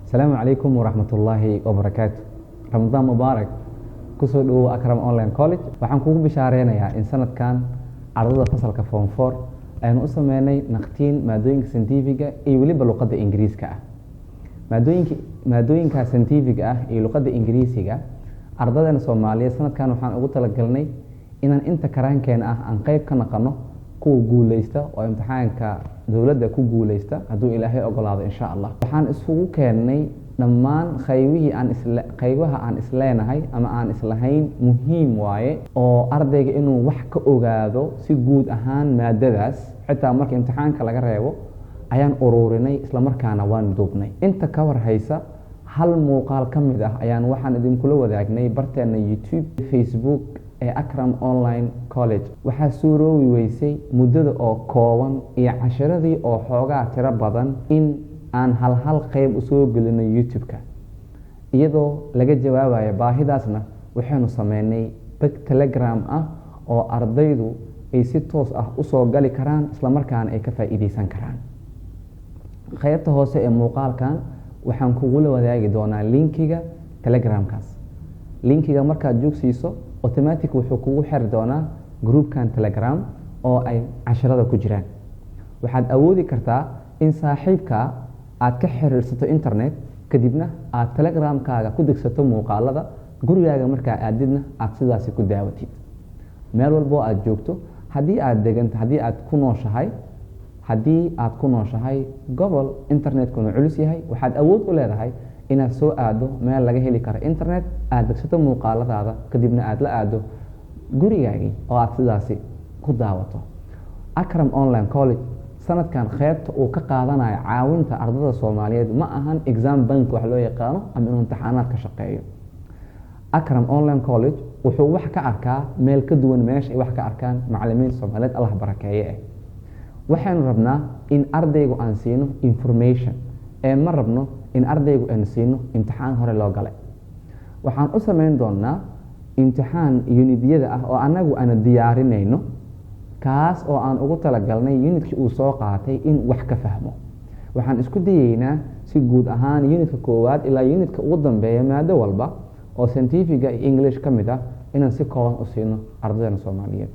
Asalaamu calaykum waraxmatullaahi wabarakaatu. Ramadaan mubaarak. Kusoo dhawow Akram Online College. Waxaan kugu bishaareynayaa in sanadkan ardada fasalka form four aynu u sameynay naqtiin maadooyinka scientifiga iyo weliba luqadda Ingiriiska ah. Maadooyinka scientifiga ah iyo luqadda Ingiriisiga, ardadana Soomaaliyeed sanadkan waxaan ugu talagalnay inaan inta karaankeena ah aan qeyb ka naqano kuwa guuleysta oo imtixaanka dowladda ku guuleysta, hadduu Ilaahay ogolaado, insha Allah. Waxaan isugu keennay dhammaan qaybihii aan isle qaybaha aan isleenahay ama aan islahayn muhiim waaye oo ardayga inuu wax ka ogaado si guud ahaan maadadaas, xitaa marka imtixaanka laga reebo, ayaan ururinay, islamarkaana waan duubnay. Inta ka war haysa, hal muuqaal ka mid ah ayaan waxaan idinkula wadaagnay barteena YouTube, Facebook ee Akram Online College. Waxaa suuroobi weysay muddada oo kooban iyo cashiradii oo xoogaa tiro badan in aan hal hal qeyb usoo gelino YouTube-ka. Iyadoo laga jawaabayo baahidaasna, waxaynu sameynay bog Telegram ah oo ardaydu ay si toos ah usoo gali karaan, islamarkaana ay ka faa'iideysan karaan. Qaybta hoose ee muuqaalkan waxaan kugula wadaagi doonaa linkiga Telegramkaas. Linkiga markaad joogsiiso, automatic wuxuu kugu xiri doonaa groupkan Telegram oo ay cashirada ku jiraan. Waxaad awoodi kartaa in saaxiibka aad ka xiriirsato internet, kadibna aad Telegramkaaga ku degsato muuqaalada, gurigaaga markaa aadidna aad sidaasi ku daawatid. Meel walboo aad joogto, haddii aad deganta, haddii aad ku nooshahay gobol internetkuna culus yahay, waxaad awood u leedahay inaad soo aado meel laga heli karo internet, aad degsato muuqaaladaada, kadibna aad la aado gurigaagii oo aad sidaasi ku daawato. Akram Online College sanadkan qeybta uu ka qaadanayo caawinta ardada Soomaaliyeed ma ahan exam bank wax loo yaqaano ama inuu imtixaanaad ka shaqeeyo. Akram Online College wuxuu wax ka arkaa meel ka duwan meesha ay wax ka arkaan macalimiinta Soomaaliyeed, Allah barakeeye. Waxaynu rabnaa in ardaygu aan siino information ee ma rabno in ardaygu aynu siino imtixaan hore loo galay. Waxaan u samayn doonaa imtixaan unityada ah oo annagu aanu diyaarinayno, kaas oo aan ugu talagalnay unitkii uu soo qaatay in wax ka fahmo. Waxaan isku dayeynaa si guud ahaan unitka koowaad ilaa unitka ugu dambeeya maado walba oo scientifiga iyo English ka mid ah inaan si kooban u siino ardayda Soomaaliyeed.